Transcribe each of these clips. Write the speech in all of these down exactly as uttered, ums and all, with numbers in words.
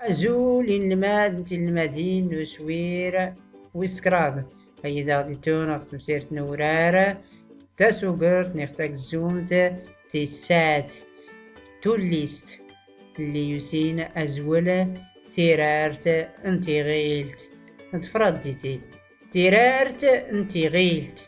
Azul inelmad n tinelmadin n uswir wis kraḍ. Ay daɣ d-itun ɣef temsirt n urar, tasugert neɣ tagzumt tis sat, tullist, lli yusin azwel tirart n tiɣilt. Ḍfrat-d-iti. Tirart n tiɣilt.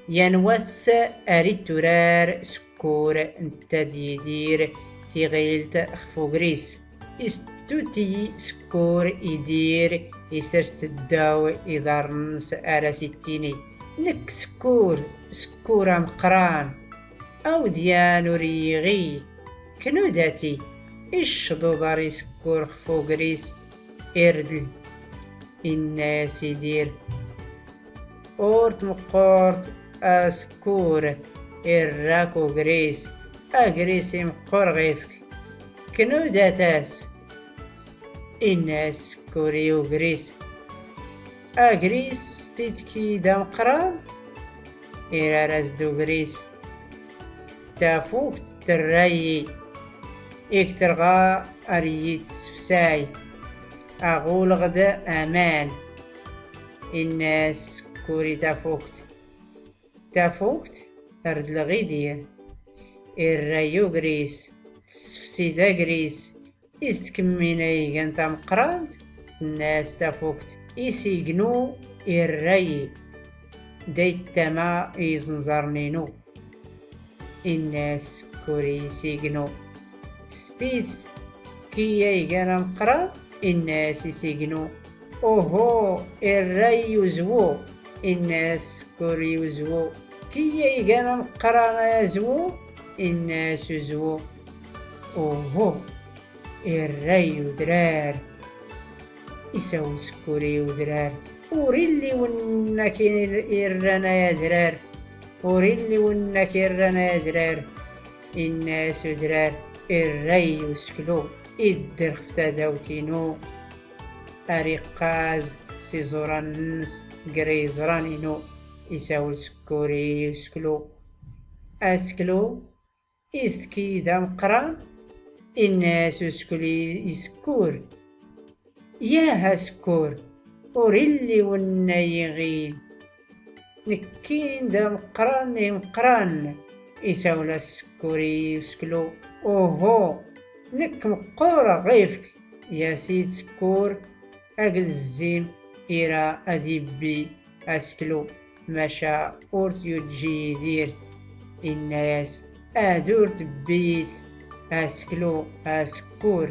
Yan wass ar itturar Sekkur, netta d Yidir, tiɣilt xef ugris. Istuti Sekkur Idir, isers-t ddaw iḍarren-nnes ar as-ittini: Nekk Sekkur, Sekkur ameqqran, awd yan ur iyi-iɣiy, knud ati. Icceḍ uḍar i Sekkur xef ugris, irdel. Inna-yas Idir: Ur tmeqqurt a Sekkur, irra-k ugris, agris imeqqur ɣif-k, knud at-as. Inna-yas Sekkur i ugris: Agris, s tidki d ameqqran? Irar-as-d ugris: Tafukt terra-yi, ik terɣa ar iyi-tessefsay, aɣ ulɣ-d aman. Inna-yas Sekkur i tafukt: Tafukt, rdleɣ Idir. Irra-yi ugris, tessefsi-d agris, is tkemmin ay gan tameqqrant? Tenna-yas tafukt: Isignu irra-yi, da ittama i yiẓenẓaren-inu. Inna-yas Sekkur i isignu: S tidet, kiyya ay gan ameqqran? Inna-yas isignu: Uhu, irra-yi uzwu. Inna-yas Sekkur i uzwu: Kiyya ay gan ameqqran ay azwu? Inna-yas uzwu: Uhu, irra-yi udrar. Isawel Sekkur i udrar: Ur illi wenna k-irran ay adrar, ur illi wenna k-irran ay adrar. Inna-yas udrar: Irra-yi useklu, idder xef tadawt-inu, ar iqqaz s iẓuran-nnes ger iẓran-inu. Isawel Sekkur i useklu: Aseklu, is tki d ameqqran? Inna-yas useklu i Sekkur: Yah a Sekkur, ur illi wenna yiɣil. Nekkin d ameqqran imeqqran. Isawel-as Sekkur i useklu: Uhu, nekk meqqureɣ ɣif-k. Ya sid Sekkur, aglzim ira ad ibbi aseklu, maca ur t-yuǧǧi Yidir. Inna-yas: Ad ur tebbit aseklu a Sekkur,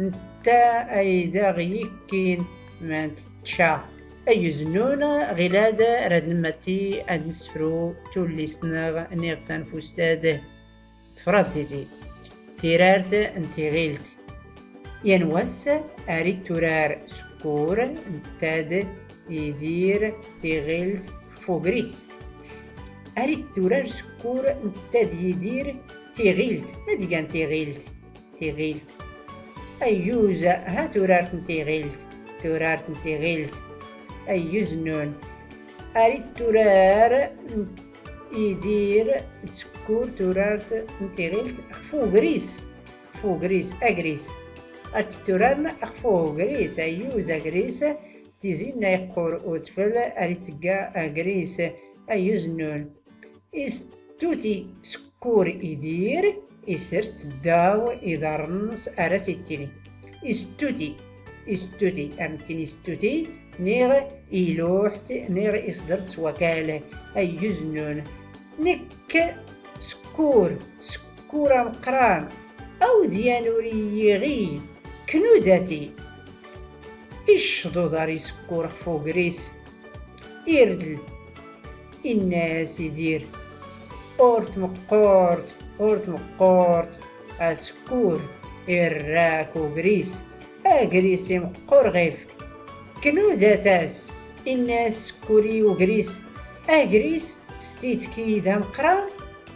netta ay d aɣ-yikkin ma ntečča. Ayyuz nnun, ɣilad rad nmatti ad nsefru tullist-nneɣ niɣ tanfust-ad. Tefraḍ didi. Tirart n tiɣilt. Yan wass ar itturar Sekkur, netta d Yidir, tiɣilt xef ugris. Ar itturar Sekkur, netta d Yidir, tiɣilt. Ma d-igan tiɣilt? Tiɣilt. Ayyuz, ha turart n tiɣilt. Turart n tiɣilt. Ayyuz nnun. Ar itturar Yidir d Sekkur turart n tiɣilt xef ugris. Xef ugris, agris. Ar tturaren xef ugris, ayyuz agris, tizi nna iqqur udfel ar itegga agris, ayyuz nnun. Istuti Sekkur Idir, isers-t ddaw iḍarren-nnes ar as-ittini. Istuti, istuti, ar nettini istuti, niɣ iluḥ-t, niɣ isder-t s wakal, ayyuz nnun. Nekk Sekkur, Sekkur ameqqran, awd yan ur iyi-iɣiy, knud ati. Icceḍ uḍar i Sekkur xef ugris, irdel. Inna-yas Idir: Ur tmeqqurt, ur tmeqqurt a Sekkur, irra-k ugris, agris imeqqur ɣif-k, knud at-as. Inna-yas Sekkur i ugris: Agris, s tidki d ameqqran?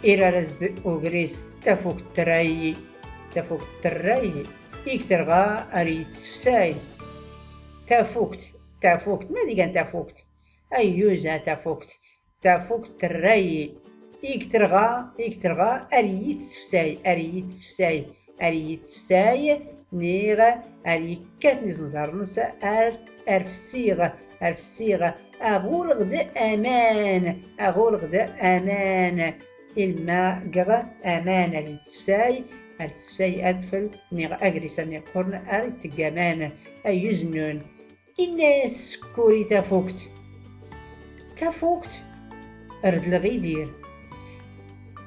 Irar-as-d ugris: Tafukt terra-yi, tafukt terra-yi, ik terɣa ar iyi-tessefsay. Tafukt, tafukt, ma d-igan tafukt? Ayyuz a tafukt. Tafukt terra-yi, ik terɣa, ik terɣa ar iyi-tessefsay, ar iyi-tessefsay. ar iyi-itsefsay, niɣ ar yekkat n iẓenẓar-nnes, ar, ar fessiɣ, ar fessiɣ, aɣ uleɣ-d aman, aɣ uleɣ-d aman. Ilma gɣ aman ar itsefsay, ar tsefsay adfel, niɣ agris-a nni qqurn ar ittegg aman, ayyuz nnun. Inna-yas Sekkur i tafukt: Tafukt, rḍel-ɣ Idir.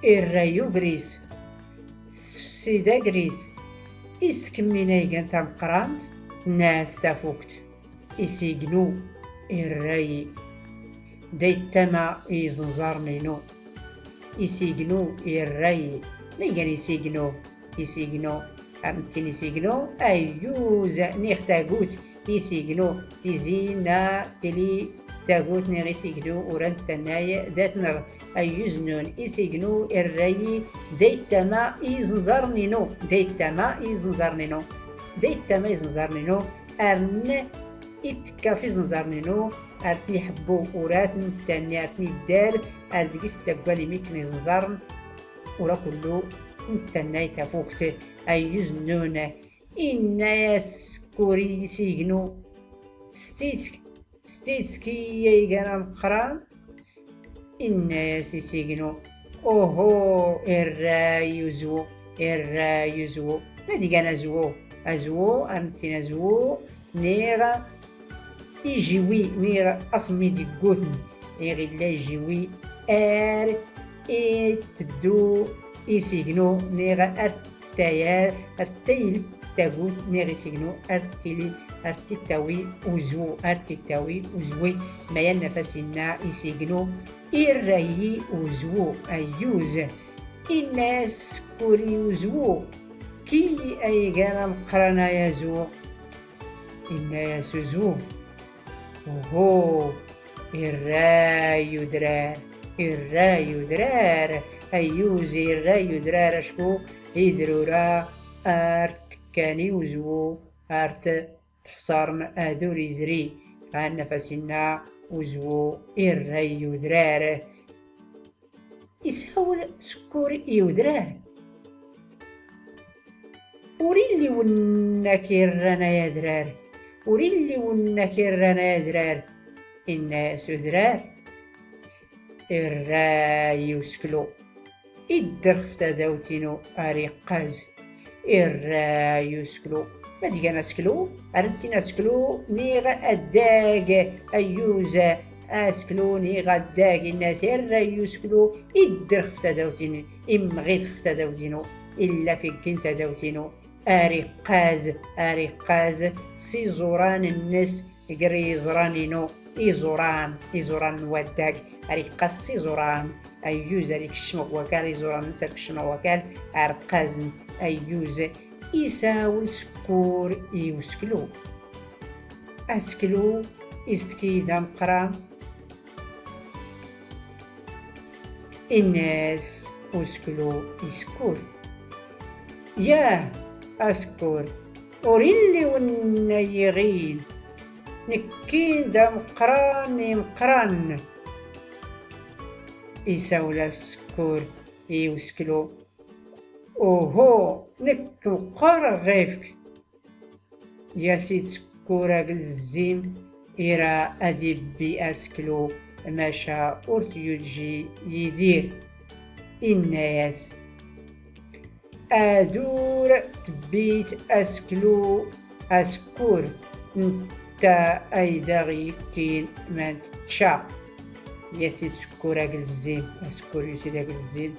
Irra-y ugris, tessefsi-d agris, is tkemmini ay gan tameqqrant, tenna-yas tafukt: Isignu irra-yi, da ittama i iẓenẓaren-inu. Isignu irra-yi. Ma igan isignu? Isignu, ar nettin isignu, ayyuz, niɣ tagut, isignu, tizi na tili tagut niɣ isignu, ur a nettannay da t-nɣ. Ayyuz nnun, isignu irra-yi, da ittama i iẓenẓaren-inu, da ittama i iẓenẓaren-inu, da ittama i iẓenẓaren-inu, ar n-, ittekka f iẓenẓaren-inu, ar ten-iḥebbu, ur a ten-ittanni, ar ten-iddal, ar deg-s ttaggan imi akken iẓenẓaren, ur a kullu nettannay tafukt. Ayyuz nnun, inna-yas Sekkur i isignu: S tidet, s tidet kiyya ay gan ameqqran? Inna-yas isignu: Uhu, irra-y uzwu, irra-y uzwu. Ma d-igan azwu? Azwu, ar nettin azwu, niɣ ijiwi, niɣ asemmi d-iggutn, niɣ illa ijiwi ar iteddu isignu, niɣ ar tayal, ar tayl tagut, niɣ isignu ar tili, ar t-ittawi uzwu, ar t-ittawi uzwi. Ma yan nafas inna isignu: Irra-yi uzwu, ayyuz. Inna-yas Sekkur i uzwu: Kiyy ay gan ameqqran ay azwu? Inna-yas uzwu: Uhu, irra-y udrar, irra-y udrar, ayyuz, irra-y udrar, acku idrura ar tekkan i uzwu, ar t-, tḥṣarn ad ur izri, ɣa nafas inna uzwu: Irra-y udrar. Isawl Sekkur i udrar: Ur illi wenna k-irran ay adrar, ur illi wenna k-irran ay adrar. Inna-yas udrar: Irra-y useklu, idder xef tadawt-inu ar iqqaz. Irra-y useklu. Ma d-igan aseklu? Ar nettin aseklu, niɣ addag, ayyuz, aseklu, niɣ addag, inna-yas: Irra-y useklu, idder xef tadawt-inu, imɣi-d xef tadawt-inu, illa f iggi n tadawt-inu, ar iqqaz, ar iqqaz s iẓuran-nnes, ger iẓran-inu, iẓuran, iẓuran n waddag, ar iqqaz s iẓuran, ayyuz, ar ikcem ɣ wakal, iẓuran-nnes ar kecmen ɣ wakal, ar qqazen, ayyuz. Isawl Sekkur i useklu: Aseklu, is tkiyy d ameqqran? Inna-yas useklu i Sekkur: Yah, a Sekkur, ur illi wenna ay iɣil, nekkin d ameqqran n imeqqranen. Isawl-as Sekkur i useklu: Uhu, nekk meqqreɣ ɣif-k. Yas-id Sekkur agelzim, ira ad ibbi aseklu, maca ur t-yuǧǧi Yidir. Inna-yas: Ad ur tebbit aseklu a Sekkur, netta ay d aɣ-yekkin ma ntečča. Yas-id Sekkur agelzim, a Sekkur yusi d agelzim.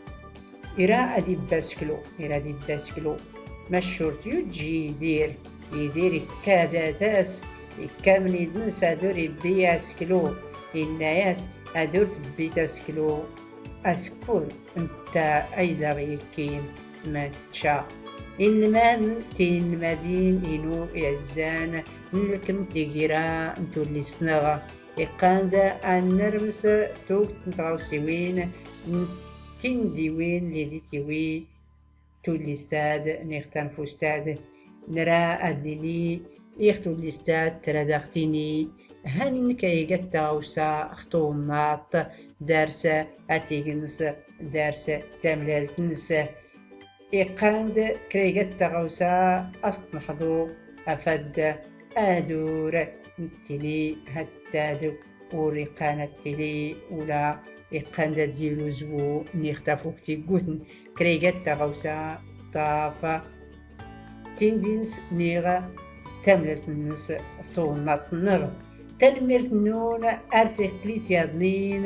Ira ad ibbi aseklu, ira ad ibbi aseklu. Maca ur t-yuǧǧi Yidir. Yidir ikka-d atas, ikka mnid-nnes ad ur ibbi aseklu. Inna-yas: Ad ur tebbit aseklu a Sekkur, netta ay d aɣ-yekkin ma ntečča. Inelmaden, tinelmadin-inu iɛezzan, nlkem tigira n tullist-nneɣ. Iqqan-d ad nermes tugt n tɣawsiwin n tindiwin lli d-tiwi tullist-ad niɣ tanfust-ad. Nra ad nini iɣ tullist-ad tra daɣ tini: Hank ay iga taɣawsa ɣ twennaḍt, dars atigens, dars tamlalt-nnes. Iqqan-d kraygat taɣawsa a s-t-nexḍu, afad adur n tili had taduk ur iqqan ad tili ula iqqan-d ad yili uzwu niɣ tafukt igguten. Kraygat taɣawsa ṭṭaf tindins niɣ tamlalt-nnes ɣ twennaḍt-nneɣ. Tanemmirt-nnun ar tiklit yaḍnin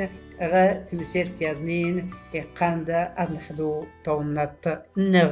ɣ temsirt yaḍnin iqqan-d ad nexḍu tawennaḍt-nneɣ.